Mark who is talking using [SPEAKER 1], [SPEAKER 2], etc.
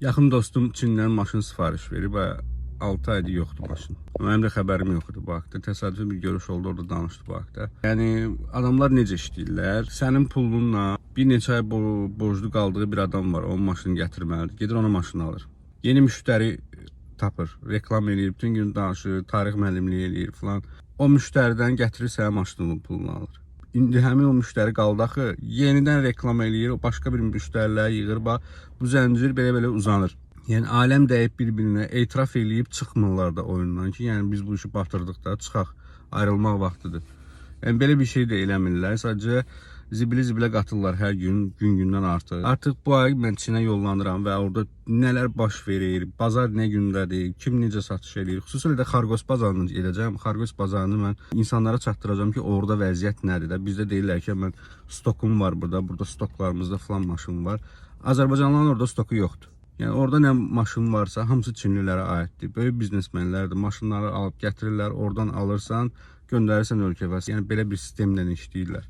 [SPEAKER 1] Yaxın dostum Çindən maşın sifariş verib, 6 aydır yoxdur maşın. Mənim də xəbərim yox idi bu haqda. Təsadüfi bir görüş oldu, orada danışdı bu haqda. Yəni adamlar necə işləyirlər? Sənin pulunla bir neçə ay borclu qaldığı bir adam var, onun maşını gətirməlidir. Gedir ona maşını alır. Yeni müştəri tapır, reklam eləyir, bütün gün danışır, tarix müəllimliyi eləyir filan. O müştəridən gətirir sənin maşının pulunu alır. İndi həmin o müştəri qaldı axı, yenidən reklam eləyir, o başqa bir müştərilər yığır, bax bu zəncir belə-belə uzanır. Yəni aləm dəyib bir-birinə, etiraf eləyib çıxmırlar da oyundan ki, yəni biz bu işi batırdıq da, çıxaq, ayrılmaq vaxtıdır. Yəni belə bir şey də eləmirlər. Sadəcə zibili zibilə qatırlar hər gün, gün-gündən artır. Artıq bu ay mən Çinə yollanıram və orada nələr baş verir, bazar nə gündədir, kim necə satış eləyir. Xüsusilə də Xarqos bazarını edəcəm. Xarqos bazarını mən insanlara çatdıracağam ki, orada vəziyyət nədir də. Bizdə deyirlər ki, mən stokum var burada, burada stoklarımızda filan maşın var. Azərbaycanlıların orada stoku yoxdur. Yəni orada nə maşın varsa, hamısı Çinlilərə aiddir. Böyük biznesmenlərdir. Maşınları alıb gətirirlər, oradan alırsan, göndərirsən ölkəyə. Yəni belə bir sistemlə işləyirlər.